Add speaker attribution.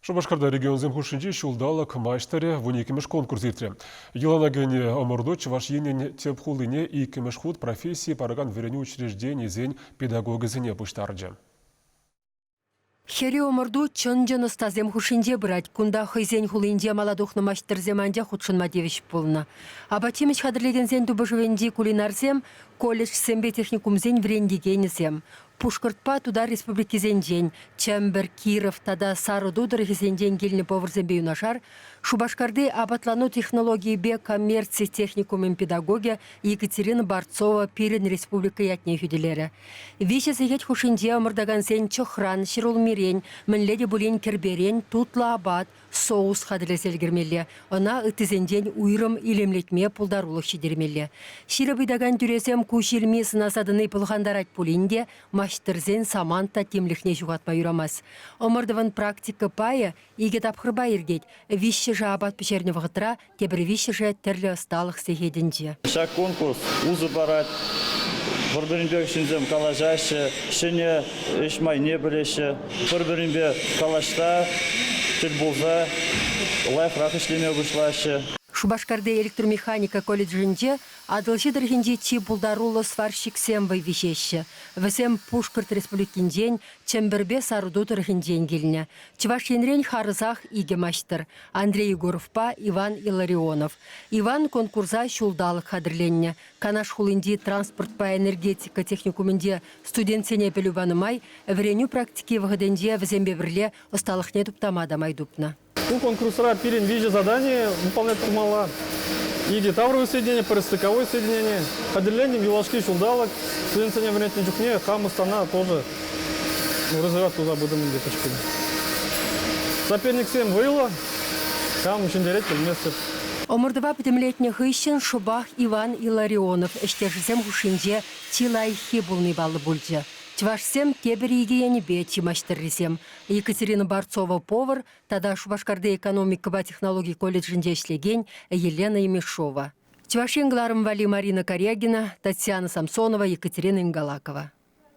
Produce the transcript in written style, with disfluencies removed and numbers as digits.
Speaker 1: Шупашкарта регионсем хушшинчи ҫулталӑк маҫтӑрӗ 12-мӗш конкурс иртрӗ. Йӑлана кӗнӗ ӑмӑрту Чӑваш Енӗн тӗп хулине иккӗмӗш хут професси паракан вӗренӳ учрежденийӗсен педагогӗсене пуҫтарчӗ.
Speaker 2: Хӗрӳ ӑмӑрту чӑн-чӑн ӑстасем хушшинче пырать. Кунта хӑйсен хулинче мала тухнӑ маҫтӑрсем анчах хутшӑнма тивӗҫ пулнӑ. Апат-ҫимӗҫ хатӗрлекенсен тупӑшӑвӗнчи кулинарсем колледжсемпе техникумсен вӗрентекенӗсем. Пушкӑртпа Тутар республикисенчен, Чӗмпӗр, Киров тата Сарӑту тӑрӑхӗсенчен килнӗ поварсемпе юнашар Шупашкарти апатлану технологийӗпе коммерци техникумӗн педагогӗ Екатерина Борцова пирӗн республика ятне хӳтӗлерӗ. Виҫӗ сехет хушшинче ӑмӑртакансен чӑхран, ҫӗрулмирен, мӗнле те пулин кӗрперен тутлӑ апат, соус хатӗрлесе ӗлкӗрмелле, ӑна ыттисенчен уйрӑм илемлетме пултарулӑх ҫитермелле. Ҫирӗп ыйтакан тӳресем куҫ илми сӑнаса тӑни пӑлхантарать пулин те маҫтӑрсен самант та тимлӗхне ҫухатма юрамасть. Ӑмӑртӑвӑн практика пайӗ икӗ тапхӑрпа иртет. Виҫҫӗшӗ апат пӗҫернӗ вӑхӑтра, тепӗр виҫҫӗшӗ тӗрлӗ ӑсталӑх сехетӗнче.
Speaker 3: Ҫак конкурс усӑ парать. Пӗр-пӗринпе ҫынсем калаҫаҫҫӗ, ҫӗнӗ ӗҫ майне пӗлеҫҫӗ. Пӗр-пӗринпе калаҫса, тӗл пулса лайӑхрах ӗҫлеме пуҫлаҫҫӗ.
Speaker 2: Шупашкарти электромеханика колледжӗнче Атӑлҫи тӑрӑхӗнчи чи пултаруллӑ сварщиксем вӑй виҫеҫҫӗ. Вӗсем Пушкӑрт Республикинчен, Чӗмпӗрпе Сарӑту тӑрӑхӗнчен килнӗ. Чӑваш Енрен харӑсах икӗ маҫтӑр, Андрей Егоровпа Иван Илларионов. Иван конкурса ҫулталӑк хатӗрленнӗ. Канаш хулинчи транспортпа энергетика техникумӗнче студентсене пӗлӳ панӑ май вӗренӳ практики вӑхӑтӗнче вӗсемпе пӗрле ӑсталӑхне туптама та май тупнӑ.
Speaker 4: Ку конкурсра пирӗн виҫӗ задани выполнять тумалла. Икӗ тавровое соединение, пӗр стыковое соединение. Хатӗрленнӗ юлашки ҫулталӑк студентсене вӗрентнӗ чухне хам ӑстана тоже развивать туса пытӑм ӗнтӗ пӗчӗккӗн. Соперниксем вӑйлӑ, кам ҫӗнтерет пӗлместӗп.
Speaker 2: Ӑмӑртӑва пӗтӗмлетнӗ хыҫҫӑн шӑпах Иван Илларионов ӗҫтешӗсем хушшинче чи лайӑххи пулни паллӑ пулчӗ. Чӑвашсем тепӗр икӗ енӗпе чи маҫтӑррисем. Екатерина Борцова повар тата Шупашкарти экономикӑпа технологи колледжӗнче ӗҫлекен Елена Емешова. Чӑваш Ен кӑларӑм валли Марина Корягина, Татьяна Самсонова, Екатерина Ингалакова.